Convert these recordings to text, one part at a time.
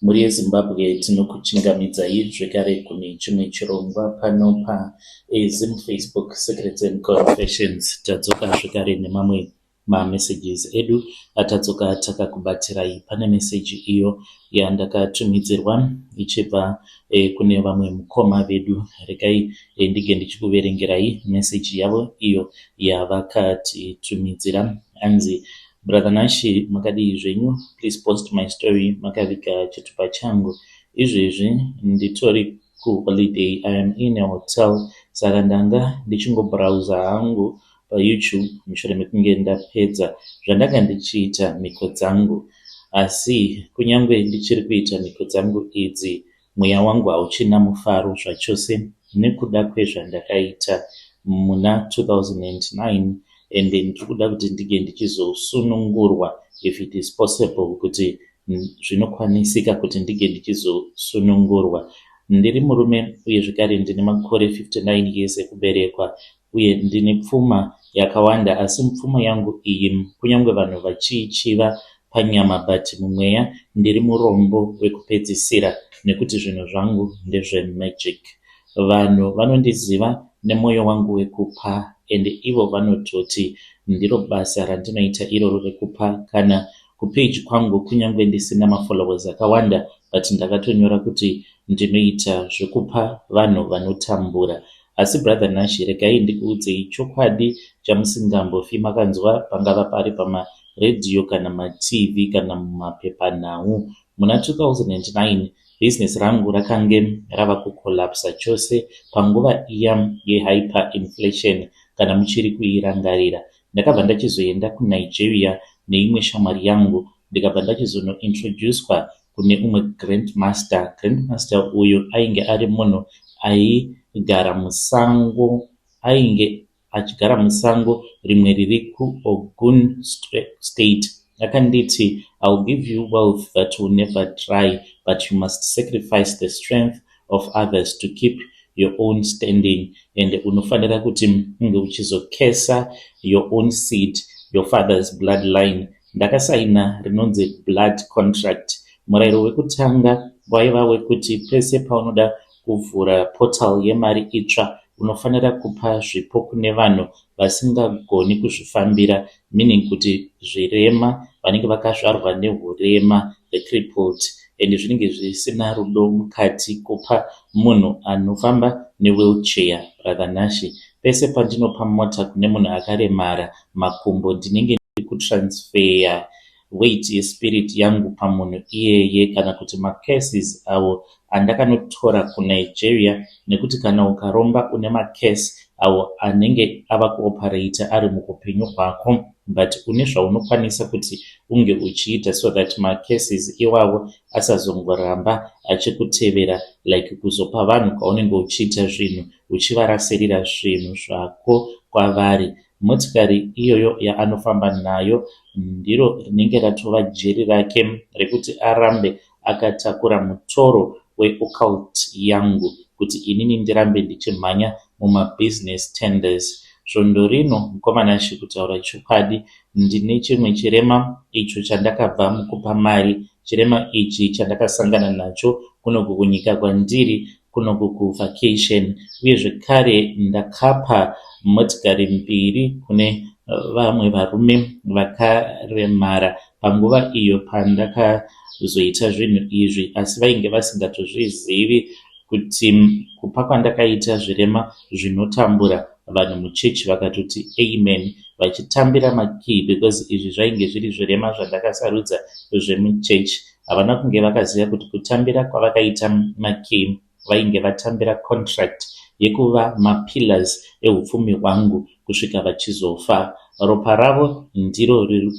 Mhuri yeZimbabwe, tinokuchingamidzai zvekare kune chimwe chirongwa pano paZim Facebook Secrets and Confessions. Tadzoka zvekare nemamwe mamessages edu atadzoka takakubatirai. Pane meseji iyo yandakatumidzirwa ichibva kune vamwe mukoma vedu. Regai ndige ndichikuverengerai meseji yavo iyo yavakatitumidzira. Hanzi, "Brother Nashi, makadii zvenyu? Please post my story makaviga chitupa changu. Izvezvi nditori kuholiday, I am in a hotel, saka ndanga ndichingobrowsa hangu paYouTube mushure mekunge ndapedza zvandanga ndichiita, mhiko dzangu. Asi kunyange ndichiri kuita mhiko dzangu idzi, mweya wangu hauchina mufaro zvachose nekuda kwezvandakaita muna 2009, ende ndiri kuda kuti ndinge ndichizosunungurwa, if it is possible, kuti zvinokwanisika kuti ndinge ndichizosunungurwa. Ndiri murume uye zvekare ndine makore 59 years ekuberekwa, uye ndine pfuma yakawanda. Asi pfuma yangu iyi, kunyange vanhu vachiichiva panyama, but mumweya ndiri murombo wekupedzisira, nekuti zvinhu zvangu ndezvemagic. Vanhu vanondiziva nemwoyo wangu wekupa, ende ivo vanototi ndiro basa randinoita iroro rekupa. Kana kupeji kwangu, kunyange ndisina mafollowers akawanda, but ndakatonyora kuti ndinoita zvekupa vanhu vanotambura. Asi Brother Nash, regai ndikuudzei chokwadi chamusingambofi makanzwa, pangava pari pamaredhiyo kana maTV kana mumapepanhau. Muna 2009 bhizinesi rangu rakange rava kucollapsa chose panguva iya yehyperinflation, kana muchiri kuirangarira. Ndakabva ndachizoenda kuNigeria neimwe shamwari yangu, ndikabva ndachizonointroducwa kune umwe grandmaster. Grandmaster uyu ainge ari munhu aigara musango, ainge achigara musango rimwe riri kuOgun State. Akanditi, 'I will give you wealth that will never dry, but you must sacrifice the strength of others to keep your own standing, and unofanira kuti unge uchizocursa your own seed, your father's bloodline.' Ndakasaina rinonzi blood contract. Murayiro wekutanga waiva wekuti pese paunoda kuvhura portal yemari itsva, unofanira kupa zvipo kune vanhu vasingagoni kuzvifambira, meaning kuti zvirema, vanenge vakazvarwa neurema, the crippled. And zvinenge zvisina rudo mukati kupa munhu anofamba newheelchair. Brother Nashi, pese pandinopa mota kune munhu akaremara makumbo, ndinenge ndiri kutransfer weight yespirit yangu pamunhu iyeye, kana kuti macurses avo andakanotora kuNigeria, nekuti kana ukaromba une macurse avo anenge ava kuoperata ari muupenyu hwako, but une zvaunokwanisa kuti unge uchiita so that macurses iwavo asazongoramba achikutevera, like kuzopa vanhu kwaunenge uchiita zvinhu, uchivarasirira zvinhu zvako kwavari. Motikari iyoyo yaanofamba nayo ndiro rinenge ratova jeri rake rekuti arambe akatakura mutoro weoccult yangu, kuti inini ndirambe ndichimhanya mumabusiness tenders. Svondo rino, mukoma Nashi, kutaura chokwadi, ndine chimwe chirema icho chandakabva mukupa mari. Chirema ichi chandakasangana nacho kunoku kunyika kwandiri kunoku kuvacation. Uye zvekare ndakapa motikari mbiri kune vamwe varume vakaremara panguva iyo pandakazoita zvinhu izvi, asi vainge vasingatozvizivi kuti kupa kwandakaita zvirema zvinotambura. Vanhu muchechi vakatoti amen vachitambira makey, because izvi zvainge zviri zvirema zvandakasarudza zvemuchechi. Havana kunge vakaziva kuti kutambira kwavakaita makey, vainge vatambira contract yekuva mapillars eupfumi hwangu kusvika vachizofa. Ropa ravo ndiro riri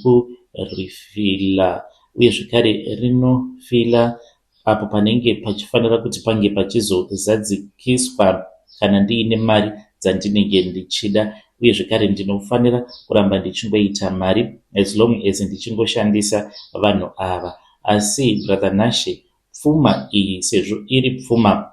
kurifila, uye zvekare rinofila apo panenge pachifanira kuti pange pachizozadzikiswa kana ndiine mari dzandinenge ndichida. Uye zvekare ndinofanira kuramba ndichingoita mari as long as ndichingoshandisa vanhu ava. Asi Brother Nashe, pfuma iyi, sezvo iri pfuma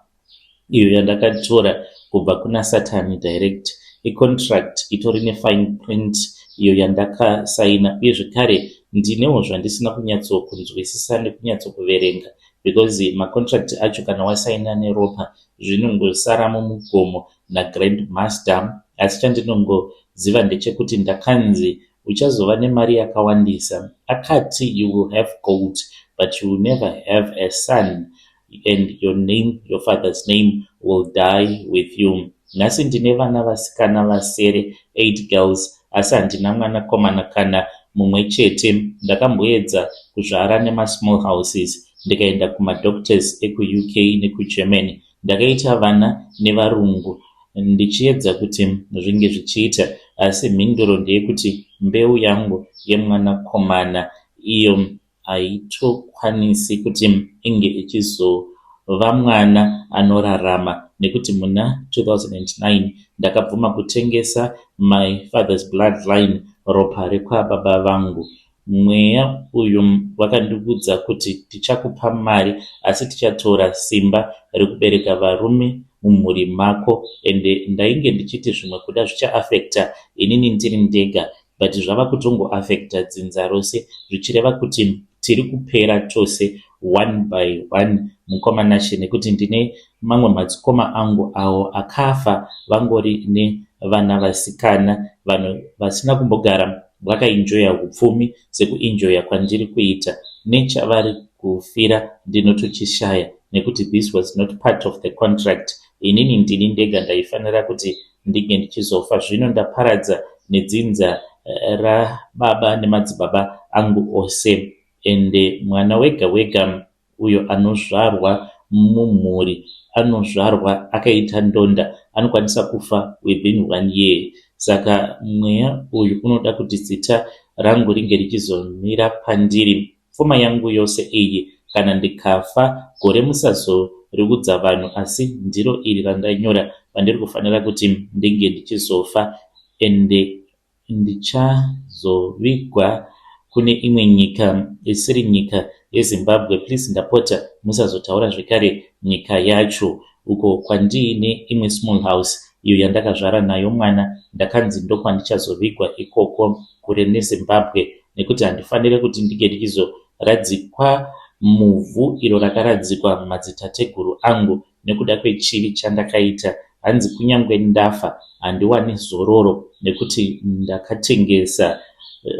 iyo yandakatora kubva kuna Satani direct, icontract itori nefine print iyo yandakasaina. Uye zvekare ndinewo zvandisina kunyatsokunzwisisa nekunyatsokuverenga. Because macontract acho kana wasaina neropa, zvinongosara mumugomo nagrandmaster. Asi chandinongoziva ndechekuti ndakanzi uchazova nemari yakawandisa. Akati, "You will have gold, but you will never have a son, and your name, your father's name will die with you." Nhasi ndine vana vasikana vasere, eight girls, asi handina mwanakomana kana mumwe chete. Ndakamboedza kuzvara nemasmall houses, ndikaenda kumadoctors ekuUK nekuGermany. Ndakaita vana nevarungu ndichiedza kuti zvinge zvichiita, asi mhinduro ndeyekuti mbeu yangu yemwanakomana iyo haitokwanisi kuti inge ichizova mwana anorarama, nekuti muna 2009 ndakabvuma kutengesa my father's bloodline, ropa rekwababa vangu. Mweya uyu wakandiudza kuti tichakupa mari, asi tichatora simba rekubereka varume mumhuri mako. Ende ndainge ndichiti zvimwe kuda zvichaaffecta inini ndiri ndega, but zvava kutongoaffecta dzinza rose, zvichireva kuti tiri kupera tose one by one, mukoma Nashe, nekuti ndine mamwe madzikoma angu awo akafa vangori nevana vasikana, vanhu vasina kumbogara vakaenjoya upfumi sekuenjoya kwandiri kuita. Nechavari kufira ndinotochishaya, nekuti this was not part of the contract. Inini ndini ndega ndaifanira kuti ndinge ndichizofa. Zvino ndaparadza nedzinza rababa nemadzibaba angu ose. Ende mwana wega wega uyo anozvarwa mumhuri anozvarwa akaita ndonda, anokwanisa kufa within one year. Saka mweya uyu unoda kuti zita rangu ringe richizomira pandiri. Pfuma yangu yose iyi, kana ndikafa gore, musazoriudza vanhu, asi ndiro iri randanyora pandiri kufanira kuti ndinge ndichizofa. Ende ndichazovigwa kune imwe nyika isiri nyika yeZimbabwe. Please, ndapota, musazotaura zvekare nyika yacho. Uko kwandiine imwe small house iyo yandakazvara nayo mwana, ndakanzi ndokwandichazovigwa ikoko, kure neZimbabwe, nekuti handifaniri kuti ndinge ndichizoradzikwa muvhu iro rakaradzikwa madzitateguru angu nekuda kwechivi chandakaita. Hanzi kunyange ndafa handiwani zororo nekuti ndakatengesa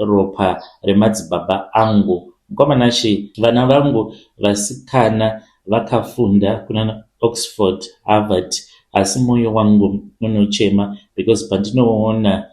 ropa remadzibaba angu. Mukoma Nashe, vana vangu vasikana vakafunda kuna Oxford, Harvard, asi mwoyo wangu unochema because pandinoona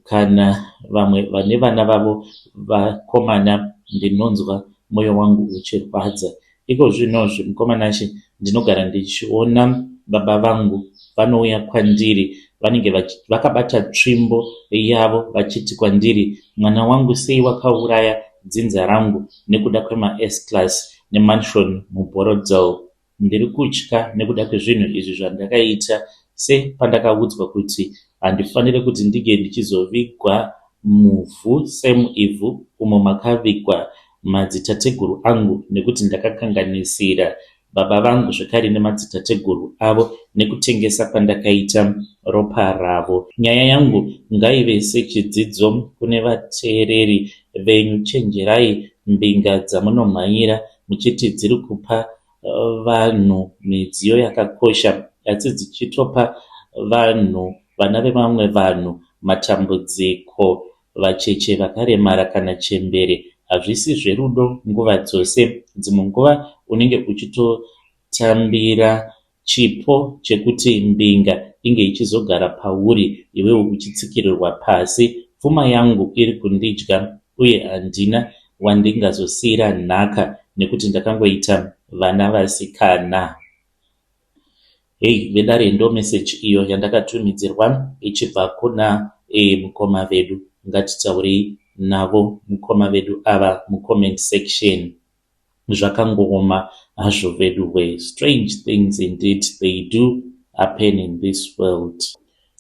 kana vamwe vane vana vavo vakomana, ndinonzwa mwoyo wangu uchirwadza. Iko zvinozvi, mukoma Nashe, ndinogara ndichiona baba vangu vanouya kwandiri, vanenge vakabata tsvimbo yavo vachiti kwandiri, "Mwana wangu, sei wakauraya dzinza rangu nekuda kwemaS class nemansion muBorrowdale?" Ndiri kutya nekuda kwezvinhu izvi zvandakaita, sepandakaudzwa kuti handifaniri kuti ndinge ndichizovigwa muvhu, same ivhu umo makavigwa madzitateguru angu, nekuti ndakakanganisira baba vangu zvekare nemadzitateguru avo nekutengesa kwandakaita ropa ravo. Nyaya yangu ngaive sechidzidzo kune vateereri venyu. Chenjerai mbinga dzamunomhanyira muchiti dziri kupa vanhu midziyo yakakosha, asi dzichitopa vanhu, vana vevamwe vanhu, matambudziko, vacheche vakaremara kana chembere. Hazvisi zverudo nguva dzose. Dzimwe nguva unenge uchitotambira chipo chekuti mbinga inge ichizogara pauri, iwewe uchitsikirirwa pasi. Pfuma yangu iri kundidya, uye handina wandingazosiyira nhaka nekuti ndakangoita vana vasikana. Hei vedare, ndo meseji iyo yandakatumidzirwa ichibva kuna mukoma vedu. Ngatitaurei navo mukoma vedu ava mucomment section. Zvakangooma hazvo vedu we. Strange things indeed, they do happen in this world.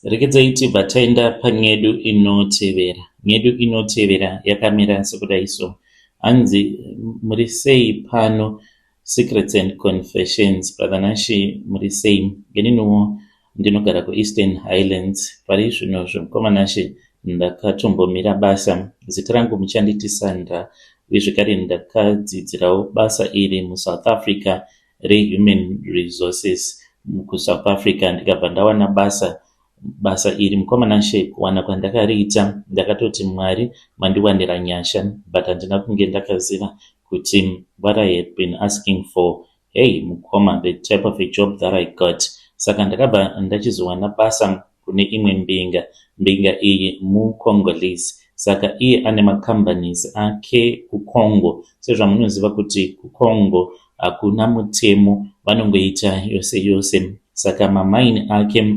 Rekedzai tibva taenda panyedu inotevera. Nyedu inotevera yakamira sekudai so. Hanzi, "Muri sei pano Secrets and Confessions? Brother Nashe, muri sei? Ininiwo ndinogara kuEastern Highlands. Pari zvino zvemukoma Nashe, ndakatombomira basa. Zita rangu muchanditi Sandra. Uye zvekare ndakadzidzirawo basa iri muSouth Africa reHuman Resources kuSouth Africa, ndikabva ndawana basa. Basa iri, mukoma Nashe, kuwana kwandakariita ndakatoti Mwari mandiwanira nyasha, but handina kunge ndakaziva kuti what I had been asking for, hey mukoma, the type of a job that I got. Saka ndakabva ndachizowana basa kune imwe mbinga. Mbinga iyi muCongolese, saka iye ane macompanies ake kuCongo. Sezvamunoziva kuti kuCongo hakuna mutemo, vanongoita yose yose. Saka mamine ake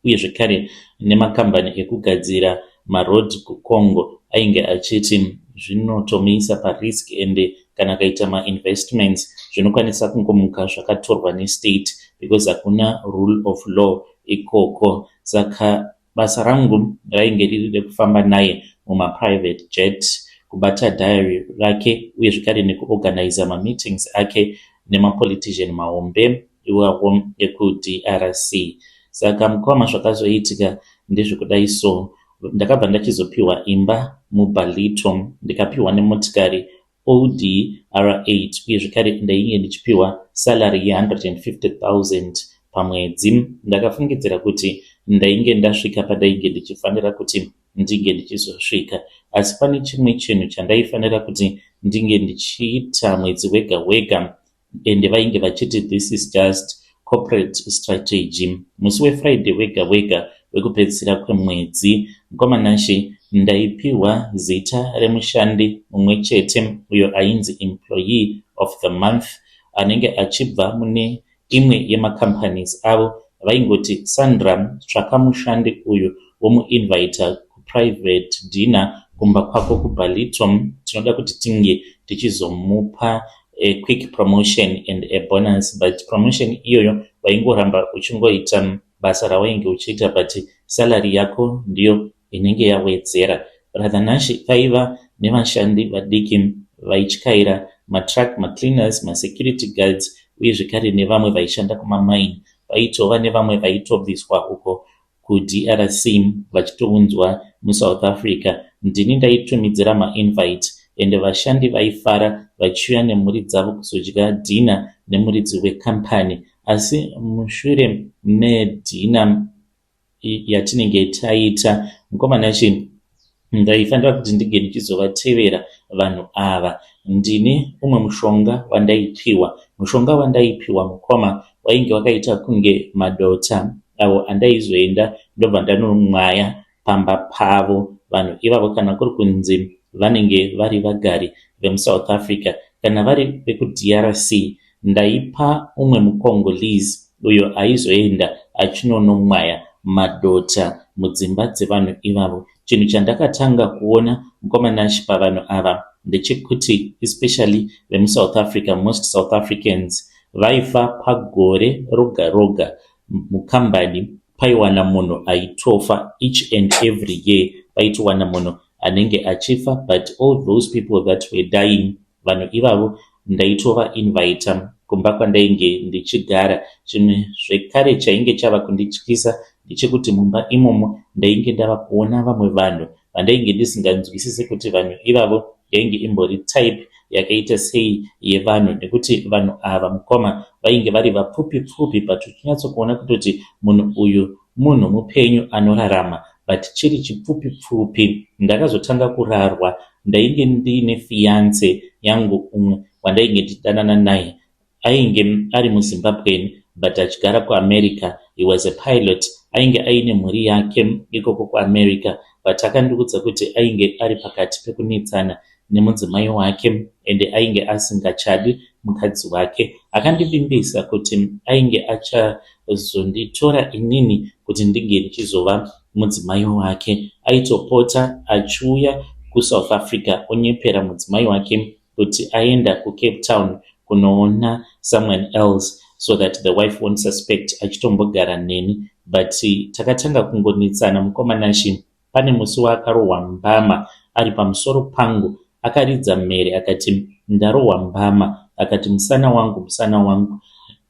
uye zvekare nemakambani ekugadzira maroad kuCongo ainge achiti zvinotomuisa parisk, ende kana akaita mainvestments zvinokwanisa kungomuka zvakatorwa nestate because hakuna rule of law ikoko. Saka basa rangu rainge riri rekufamba naye mumaprivate jet, kubata diary rake uye zvekare nekuorganiza mameetings ake nemapolitician mahombe iwawo ekuDRC. Saka mukoma, zvakazoitika ndezvekudai. So ndakabva ndachizopiwa imba muBallito, ndikapiwa nemotikari Audi R8, uye zvekare ndainge ndichipiwa salary ye150 000 pamwedzi. Ndakafungidzira kuti ndainge ndasvika pandainge ndichifanira kuti ndinge ndichizosvika, asi pane chimwe chinhu chandaifanira kuti ndinge ndichiita mwedzi wega wega, ende vainge vachiti this is just corporate strategy. Musi weFriday wega wega wekupedzisira kwemwedzi, mukoma Nashe, ndaipiwa zita remushandi mumwe chete uyo ainzi employee of the month, anenge achibva mune imwe yemacompanies avo. Vaingoti, "Sandra, tsvaka mushandi uyu womuinvita kuprivate dinner kumba kwako kuBallito. Tinoda kuti tinge tichizomupa a quick promotion and a bonus." But promotion iyoyo waingoramba uchingoita basa rawainge uchiita, but salary yako ndiyo inenge yawedzera. Brother Nash, paiva nevashandi vadiki vaityaira matruck, macleaners, masecurity guards, uye zvekare nevamwe vaishanda kumamaini. Vaitova nevamwe vaitobviswa uko kuDRC vachitounzwa muSouth Africa. Ndini ndaitumidzira mainvite, ende vashandi vaifara vachiuya nemhuri dzavo kuzodya dinner nemuridzi wekambani. Asi mushure medinner yatinenge taita, mukoma Nashe, ndaifanira kuti ndinge ndichizovatevera vanhu ava. Ndine umwe mushonga wandaipiwa. Mushonga wandaipiwa, mukoma, wainge wakaita kunge madota awo andaizoenda ndobva ndanomwaya pamba pavo vanhu ivavo, kana kuri kunzi vanenge vari vagari vemuSouth Africa. Kana vari vekuDRC, ndaipa umwe muCongolese uyo aizoenda achinonomwaya madota mudzimba dzevanhu ivavo. Chinhu chandakatanga kuona, mukoma Nash, pavanhu ava ndechekuti, especially vemuSouth Africa, most South Africans vaifa pagore roga roga. Mukambani paiwana munhu aitofa each and every year, paitowana munhu anenge achifa. But all those people that were dying, vanhu ivavo ndaitovainvita kumba kwandainge ndichigara. Chimwe zvekare chainge chava kundityisa ndechekuti mumba imomo ndainge ndava kuona vamwe vanhu vandainge ndisinganzwisisi kuti vanhu ivavo yainge imbori type yakaita sei yevanhu, nekuti vanhu ava, mukoma, vainge vari vapfupi pfupi, but uchinyatsokuona kutoti munhu uyu munhu mupenyu anorarama, but chiri chipfupi pfupi. Ndakazotanga kurarwa. Ndainge ndiine fiance yangu, umwe wandainge ndichidanana naye. Ainge ari muZimbabwean but achigara kuAmerica. He was a pilot. Ainge aine mhuri yake ikoko kuAmerica, but akandiudza kuti ainge ari pakati pekunetsana nemudzimai wake, ende ainge asingachadi mukadzi wake. Akandivimbisa kuti ainge achazonditora inini kuti ndinge ndichizova mudzimai wake. Aitopota achiuya kuSouth Africa, onyepera mudzimai wake kuti aenda kuCape Town kunoona someone else so that the wife won't suspect, achitombogara neni. But takatanga kungonetsana, mukoma Nashi. Pane musi waakarohwa mbama ari pamusoro pangu, akaridza mhere akati, "Ndarohwa mbama," akati, "Musana wangu, musana wangu."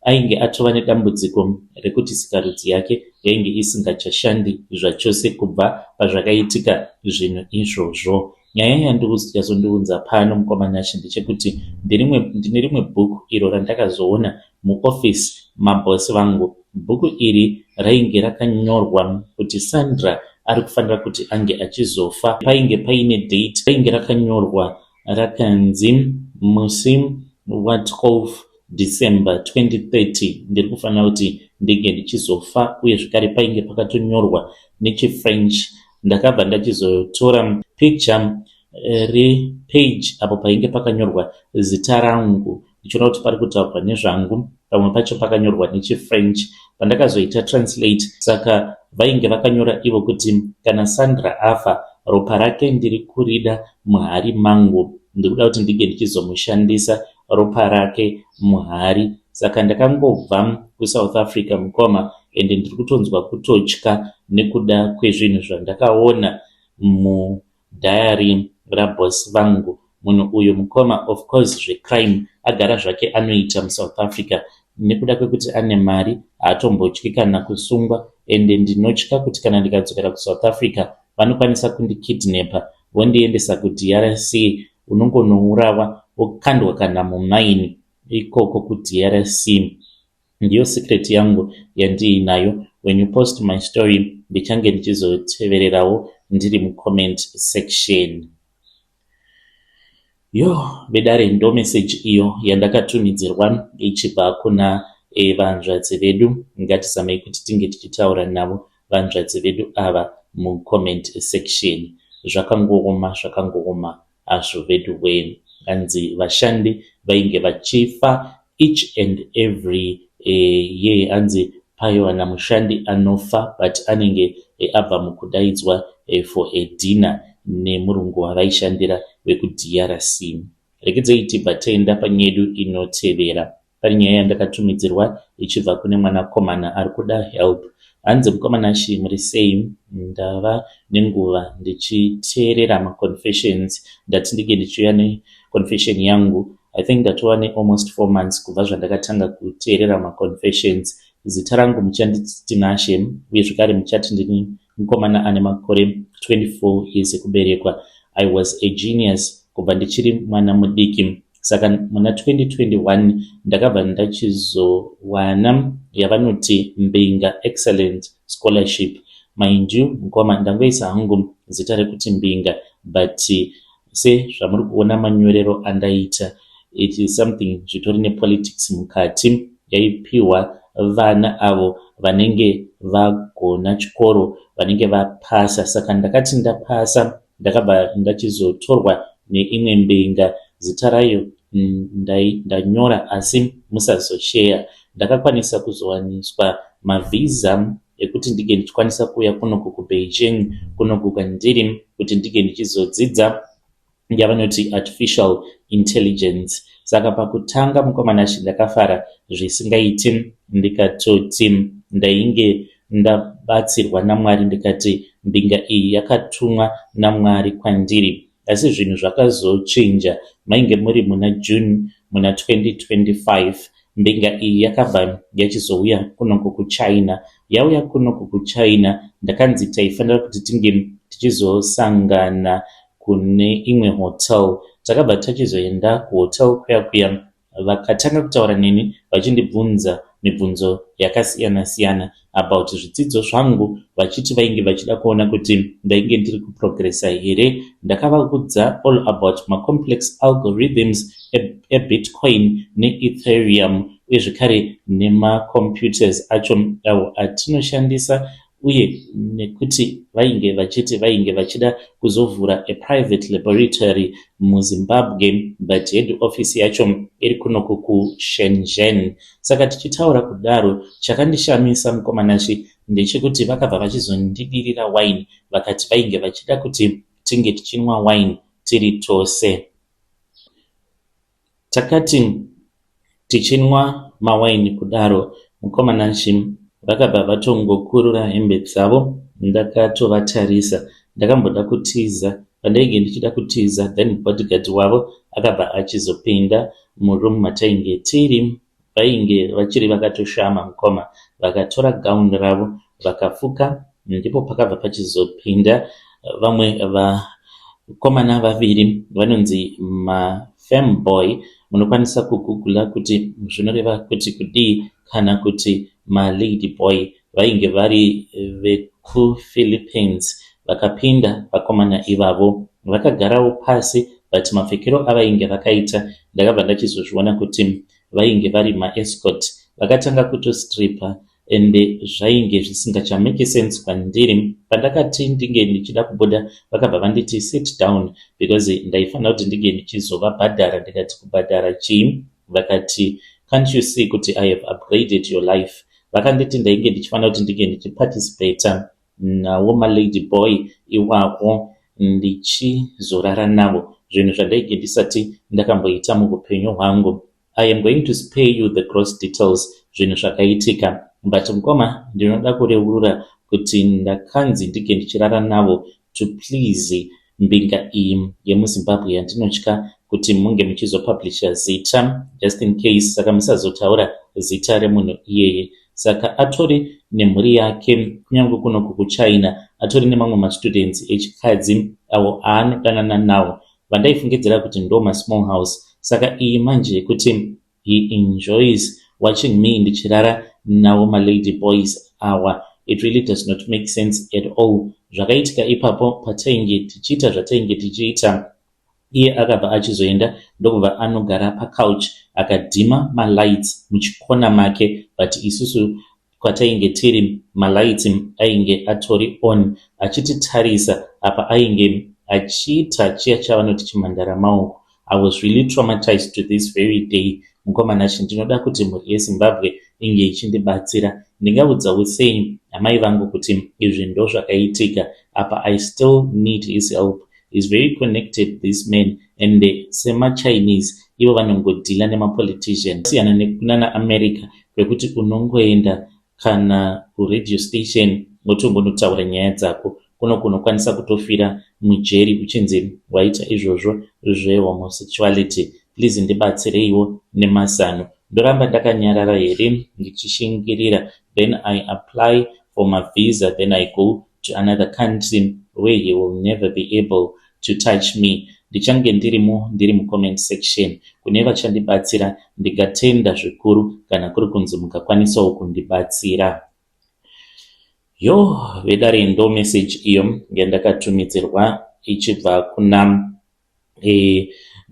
Ainge atova nedambudziko rekuti sikarudzi yake yainge isingachashandi zvachose kubva pazvakaitika zvinhu izvozvo. Nyaya yazondiunza pano, mukoma Nashe, ndechekuti ndine rimwe bhuku iro randakazoona muofisi mabhosi vangu. Bhuku iri rainge rakanyorwa kuti Sandra ari kufanira kuti ange achizofa. Painge paine date rainge rakanyorwa, rakanzi musi wa12 December 2030 ndiri kufanira kuti ndinge ndichizofa. Uye zvekare painge pakatonyorwa nechiFrench. Ndakabva ndachizotora picture repage apo painge pakanyorwa zita rangu, ndichiona kuti pari kutaurwa nezvangu. Pamwe pacho pakanyorwa nechiFrench. Pandakazoita translate, saka vainge vakanyora ivo kuti kana Sandra afa, ropa rake ndiri kurida muhari mangu, ndiri kuda kuti ndinge ndichizomushandisa ropa rake muhari. Saka ndakangobva kuSouth Africa, mukoma, ende ndiri kutonzwa kutotya nekuda kwezvinhu zvandakaona mudiary raboss vangu. Munhu uyu, mukoma, of course zvecrime agara zvake anoita muSouth Africa. Nekuda kwekuti ane mari, haatombotyi kana kusungwa. Ende ndinotya kuti kana ndikadzokera kuSouth Africa, vanokwanisa kundikidnapa, vondiendesa kuDRC, unongonourawa, wokandwa kana mumaini ikoko kuDRC. Ndiyo secret yangu yandiinayo. When you post my story, ndichange ndichizotevererawo ndiri mucomment section. Yo vedare, ndo message iyo yandakatumidzirwa ichibva kuna vanzvadzi vedu. Ngatizamei kuti tinge tichitaura navo vanzvadzi vedu ava mucomment section. Zvakangooma, zvakangooma hazvo vedu we. Hanzi vashandi vainge vachifa each and every year. Hanzi paiwana mushandi anofa, but anenge abva mukudaidzwa for a dinner nemurungu wavaishandira wekuDRC. Regedzei tibva taenda panyedu inotevera. Pane nyaya yandakatumidzirwa ichibva kune mwanakomana ari kuda help. Hanzi, "Mukoma Nashe, muri sei? Ndava nenguva ndichiteerera maconfessions. Ndati ndinge ndichiuya neconfession yangu. I think ndatova nealmost 4 months kubva zvandakatanga kuteerera maconfessions. Zita rangu muchanditi Tinashe, uye zvekare muchati ndini mukomana ane makore 24 years ekuberekwa. I was a genius kubva ndichiri mwana mudiki. Saka muna 2021 ndakabva ndachizowana yavanoti Mbinga Excellent Scholarship. Mind you, mukoma, ndangoisa hangu zita rekuti Mbinga, but sezvamuri kuona manyorero andaita, it is something zvitori nepolitics mukati. Yaipiwa vana avo vanenge vagona chikoro, vanenge vapasa. Saka ndakati ndapasa, ndakabva ndachizotorwa neimwe mbinga, zita rayo ndanyora asi musazosheya. Ndakakwanisa kuzowaniswa mavhisa ekuti ndinge ndichikwanisa kuuya kunoku kuBeijing, kunoku kwandiri, kuti ndinge ndichizodzidza yavanoti artificial intelligence. Saka pakutanga, mukoma Nashe, ndakafara zvisingaiti, ndikatoti ndainge ndabatsirwa naMwari, ndikati mbinga iyi yakatumwa naMwari kwandiri. Asi zvinhu zvakazochinja. Mainge muri muna June muna 2025. Mbinga iyi yakabva yachizouya kunoku kuChina. Yauya kunoku kuChina, ndakanzi taifanira kuti tinge tichizosangana kune imwe hotel. Takabva tachizoenda kuhotel kuya kuya. Vakatanga kutaura neni vachindibvunza mibvunzo yakasiyana-siyana about zvidzidzo zvangu, vachiti vainge vachida kuona kuti ndainge ndiri kuprogressa here. Ndakavaudza all about macomplex algorithms eBitcoin neEthereum, uye zvekare nemacomputers acho awo atinoshandisa, uye nekuti vainge vachiti vainge vachida kuzovhura a private laboratory muZimbabwe, but head office yacho iri kunoku kuShenzhen. Saka tichitaura kudaro, chakandishamisa, mukoma Nashe, ndechekuti vakabva vachizondidirira wine, vakati vainge vachida kuti tinge tichinwa wine tiri tose. Takati tichinwa mawaini kudaro, mukoma Nashe, vakabva vatongokurura hembe dzavo. Ndakatovatarisa, ndakamboda kutiza. Pandainge ndichida kutiza, then bodyguard wavo akabva achizopinda muroom matainge tiri. Vainge vachiri vakatoshama, mukoma. Vakatora gauni ravo vakafuka. Ndipo pakabva pachizopinda vamwe. Vakomana vaviri vanonzi mafemboy. Munokwanisa kugugula kuti zvinoreva kuti kudii kana kuti maladyboy. Vainge vari vekuPhilippines. Vakapinda vakomana ivavo vakagarawo pasi, but mapfekero avainge vakaita ndakabva ndachizozviona kuti vainge vari maescort. Vakatanga kutostripa ende zvainge zvisingachamake sense kwandiri. Pandakati ndinge ndichida kubuda, vakabva vanditi sit down because ndaifanira kuti ndinge ndichizovabhadhara. Ndikati, "Kubhadhara chii?" Vakati, "Can't you see kuti I have upgraded your life?" Vakanditi ndainge ndichifanira kuti ndinge ndichiparticipata nawo malady boy iwavo, ndichizorara navo, zvinhu zvandainge ndisati ndakamboita muupenyu hwangu. I am going to spare you the gross details, zvinhu zvakaitika, but mukoma, ndinoda kureurura kuti ndakanzi ndinge ndichirara navo to please mbinga iyi yemuZimbabwe yandinotya kuti munge muchizopublisha zita just in case, saka musazotaura zita remunhu iyeye. Saka atori nemhuri yake, kunyange kunoku kuChina atori nemamwe mastudents echikadzi avo aanodanana nawo, vandaifungidzira kuti ndo masmall house. Saka iyi manje yekuti he enjoys watching me ndichirara nawo malady boys awa, it really does not make sense at all. Zvakaitika ipapo, patainge tichiita zvatainge tichiita, iye akabva achizoenda ndokubva anogara pacouch, akadhima malights muchikona make, but isusu kwatainge tiri malights ainge atori on, achititarisa. Apa ainge achiita chiya chavanoti chimhandara maoko. I was really traumatized to this very day. Mukoma Nashe, ndinoda kuti mhuri yeZimbabwe inge ichindibatsira. Ndingaudzawo sei amai vangu kuti izvi ndo zvakaitika? Apa I still need his help. Is very connected, this man, and semaChinese ivo vanongodhila nemapolitician, siyana nekunana America kwekuti unongoenda kana kuradio station wotongonotaura nyaya dzako. Kuno kunokwanisa kutofira mujeri uchinzi waita izvozvo zvehomosexuality. Please ndibatsireiwo nemazano. Ndoramba ndakanyarara here ndichishingirira, then I apply for mavisa, then I go to another country where he will never be able to touch me? Ndichange ndirimo, ndiri mucomment section. Kune vachandibatsira, ndingatenda zvikuru kana kuri kunzi mukakwanisawo kundibatsira. Yo, vedare, ndo message iyo yandakatumidzirwa ichibva kuna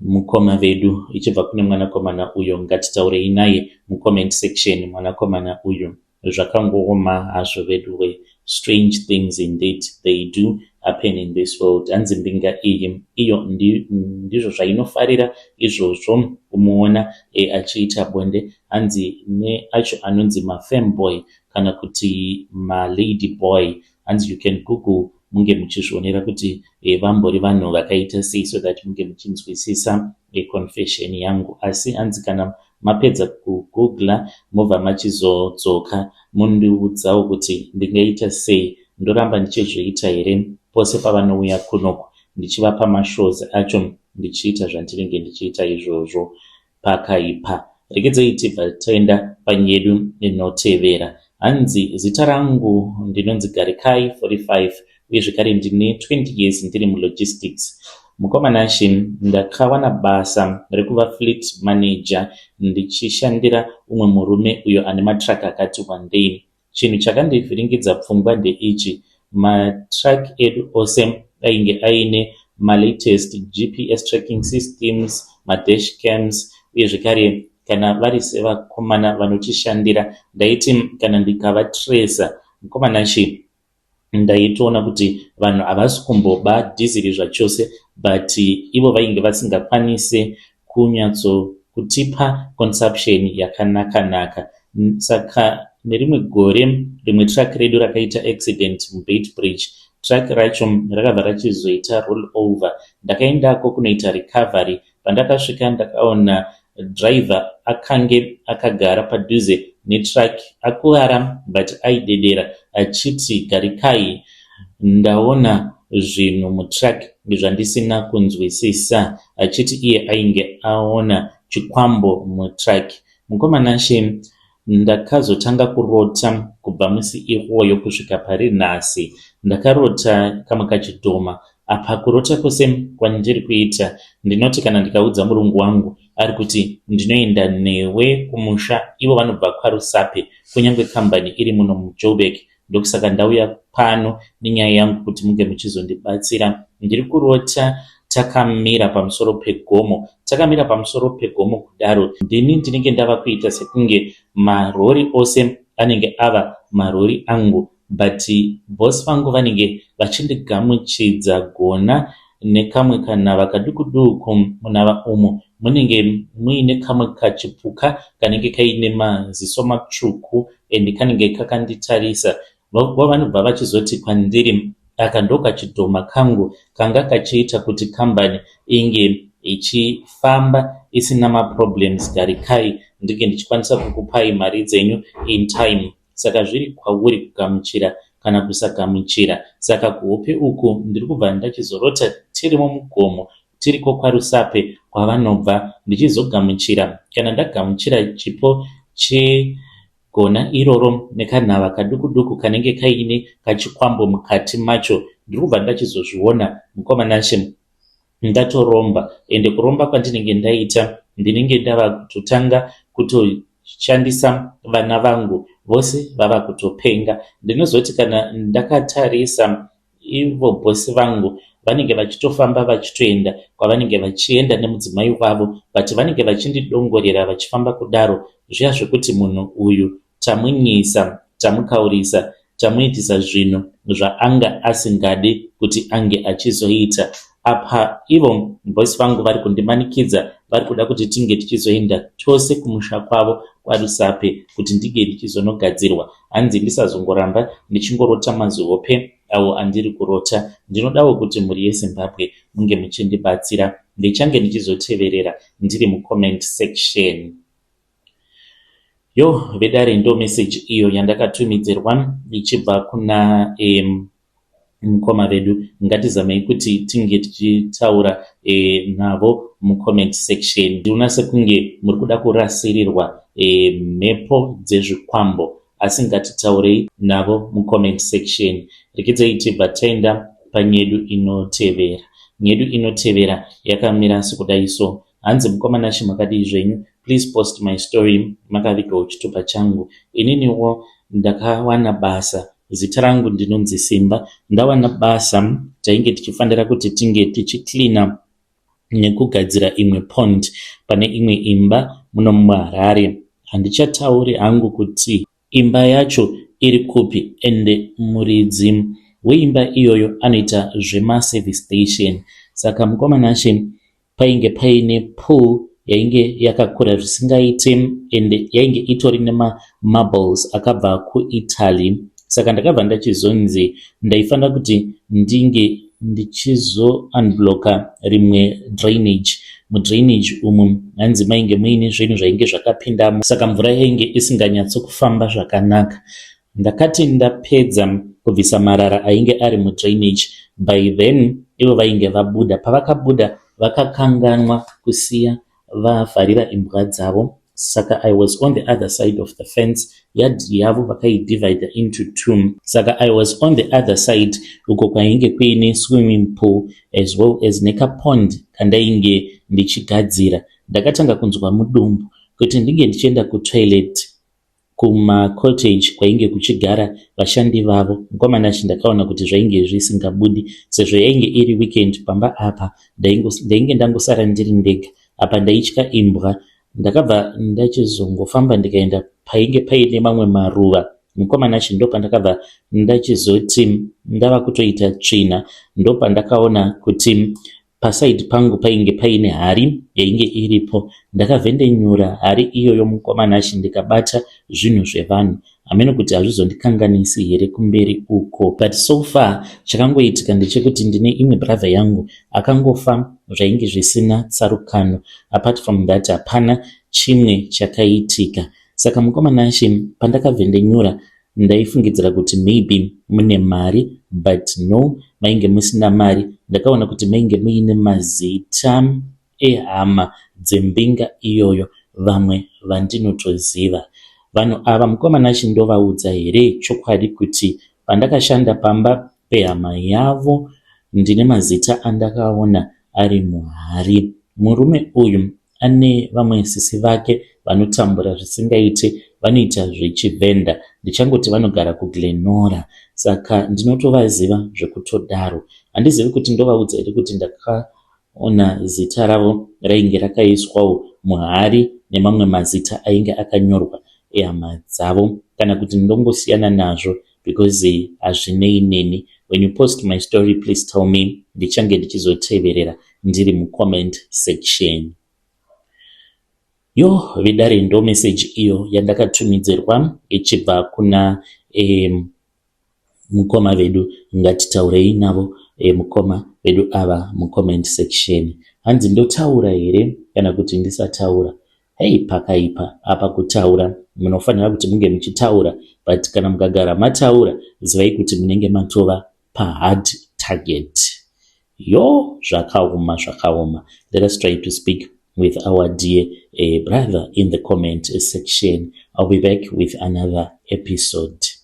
mukoma vedu, ichibva kune mwanakomana uyo. Ngatitaurei naye mucomment section mwanakomana uyu. Zvakangooma hazvo veduwe. Strange things indeed, they do happen in this world. Hanzi mbinga iyi iyo ndizvo zvainofarira izvozvo, kumuona achiita bonde. Hanzi neacho anonzi mafemboy kana kuti malady boy. Hanzi you can google munge muchizvionera kuti vambori vanhu vakaita sei, so that munge muchinzwisisa confession yangu. Asi hanzi kana mapedza kugoogla, mobva machizodzoka mundiudzawo kuti ndingaita sei. Ndoramba ndichizviita here pose pavanouya kunoku, ndichivapa mashows acho, ndichiita zvandinenge ndichiita izvozvo? Pakaipa. Regedzei tibva taenda panyedu inotevera. Hanzi, zita rangu ndinonzi Garikai 45, uye zvekare ndine 20 years ndiri mulogistics. Mukoma Nashe, ndakawana basa rekuva fleet manager, ndichishandira umwe murume uyo ane matruck akati wandei. Chinhu chakandivhiringidza pfungwa ndeichi: matruck edu ose ainge aine malatest GPS tracking systems, madash cams, uye zvekare kana vari sevakomana vanotishandira, ndaiti kana ndikavatresa, mukoma Nashe, ndaitoona kuti vanhu havasi kumboba dhiziri zvachose, but ivo vainge vasingakwanisi kunyatsokutipa consumption yakanaka-naka. Saka nerimwe gore rimwe truck redu rakaita accident muBeitbridge. Truck racho rakabva rachizoita roll over. Ndakaendako kunoita recovery. Pandakasvika, ndakaona driver akange akagara padhuze netruck, akuvara but aidedera achiti, "Garikai, ndaona zvinhu mutruck zvandisina kunzwisisa," achiti iye ainge aona chikwambo mutruck. Mukoma Nashe, ndakazotanga kurota kubva musi iwoyo kusvika pari nhasi. Ndakarota kamwe kachidhoma. Apa kurota kwose kwandiri kuita ndinoti kana ndikaudza murungu wangu ari kuti ndinoenda newe kumusha ivo vanobva kwaRusape kunyange kambani iri muno muJoburg ndokusaka ndauya pano nenyaya yangu kuti munge muchizondibatsira. Ndiri kurota takamira pamusoro pegomo. Takamira pamusoro pegomo kudaro ndini ndinenge ndava kuita sekunge marori ose anenge ava marori angu but boss vangu vanenge vachindigamuchidza gona nekamwe kanhava kaduku-duku. Munhava umu munenge muine kamwe kachipuka kanenge kaine maziso matsvuku ende kanenge kakanditarisa. Vanobva vachizoti kwandiri aka ndokachidhoma kangu kanga kachiita kuti kambani inge ichifamba isina maproblems garikai ndinge ndichikwanisa kukupai mari dzenyu in time. Saka zviri kwauri kugamuchira kana kusagamuchira. Saka kuhope uku ndiri kubva ndachizorota tirimo mugomo tiriko kwaRusape kwavanobva ndichizogamuchira. Kana ndagamuchira chipo chegona iroro nekanhava kaduku-duku kanenge kaine kachikwambo mukati macho ndiri kubva ndachizozviona mukoma Nashe ndatoromba ende kuromba kwandinenge ndaita ndinenge ndava kutotanga kutoshandisa vana vangu vose vava kutopenga. Ndinozoti kana ndakatarisa ivo bhosi vangu vanenge vachitofamba vachitoenda kwavanenge vachienda nemudzimai wavo but vanenge vachindidongorera vachifamba kudaro zviya zvekuti munhu uyu tamunyisa tamukaurisa tamuitisa zvinhu zvaanga asingadi kuti ange achizoita. Apa ivo bhosi vangu vari kundimanikidza vari kuda kuti tinge tichizoenda tose kumusha kwavo kwaRusape kuti ndinge ndichizonogadzirwa. Hanzi ndisazongoramba ndichingorota mazihope awo andiri kurota. Ndinodawo kuti mhuri yeZimbabwe munge muchindibatsira. Ndichange ndichizoteverera ndiri mucomment section. Yo vedare ndo message iyo yandakatumidzirwa ichibva kuna mukoma vedu. Ngatizamei kuti tinge tichitaura navo mucomment section. Ndinoona sekunge muri kuda kurasirirwa mhepo dzezvikwambo asi ngatitaurei navo mucomment section. Rekidzai tibva taenda panyedu inotevera. Nyedu inotevera yakamira sekudai so. Hanzi mukoma Nashe makadii zvenyu? Please post my story makavigawo chitupa changu. Ininiwo ndakawana basa. Zita rangu ndinonzi Simba. Ndawana basa tainge tichifanira kuti tinge tichicleana nekugadzira imwe pond pane imwe imba muno muHarare. Handichatauri hangu kuti imba yacho iri kupi ende muridzi weimba iyoyo anoita zvemaservice station. Saka mukoma Nashe painge paine pool yainge yakakura zvisingaite ende yainge itori nemamarbles akabva kuItaly. Saka ndakabva ndachizonzi ndaifanira kuti ndinge ndichizo-unblocka rimwe drainage. Mudrainage umu hanzi mainge muine zvinhu zvainge zvakapindamo saka mvura yainge isinganyatsokufamba zvakanaka. Ndakati ndapedza kubvisa marara ainge ari mudrainage by then ivo vainge vabuda. Pavakabuda vakakanganwa kusiya vavharira imbwa dzavo. Saka I was on the other side of the fence. Yard yavo vakaidivhaidha into two. Saka I was on the other side uko kwainge kuine swimming pool as well as nekapond kandainge ndichigadzira. Ndakatanga kunzwa mudumbu kuti ndinge ndichienda kutoilet kumacottage kwainge kuchigara vashandi vavo. Mukoma Nashe ndakaona kuti zvainge zvisingabudi sezvo yainge iri weekend pamba apa ndainge ndangosara ndiri ndega. Apa ndaitya imbwa. Ndakabva ndachizongofamba ndikaenda painge paine mamwe maruva. Mukoma Nashe ndopandakabva ndachizoti ndava kutoita tsvina. Ndopandakaona kuti pasaidhi pangu painge paine hari yainge iripo. Ndakavhendenyura hari iyoyo mukoma Nashe ndikabata zvinhu zvevanhu. Hameno kuti hazvizondikanganisi here kumberi uko. But so far chakangoitika ndechekuti ndine imwe brother yangu akangofa zvainge zvisina tsarukano. Apart from that hapana chimwe chakaitika. Saka mukoma Nashe pandakavhendenyura ndaifungidzira kuti maybe mune mari but no mainge musina mari. Ndakaona kuti mainge muine mazita ehama dzembinga iyoyo vamwe vandinotoziva. Vanhu ava mukoma Nashe ndovaudza here chokwadi kuti pandakashanda pamba pehama yavo Ndine mazita andakaona ari muhari. Murume uyu ane vamwe sisi vake vanotambura zvisingaite, vanoita zvechivhenda. Ndichangoti vanogara kuGlenora, saka ndinotovaziva zvekutodaro. Handizivi kuti ndovaudza here kuti ndakaona zita ravo rainge rakaiswawo muhari nemamwe mazita ainge akanyorwa ehama dzavo, kana kuti ndongosiyana nazvo because hazvinei neni. When you post my story, please tell me. Ndichange ndichizoteverera ndiri mucomment section. Yo vedare, ndo message iyo yandakatumidzirwa ichibva kuna mukoma vedu. Ngatitaurei navo mukoma vedu ava mucomment section. Hanzi ndotaura here kana kuti ndisataura? Hei, pakaipa apa. Kutaura munofanira kuti munge muchitaura, but kana mukagara mataura, zivai kuti munenge matova pahard target. Yo, zvakaoma, zvakaoma. Let us try to speak with our dear brother in the comment section. I'll be back with another episode.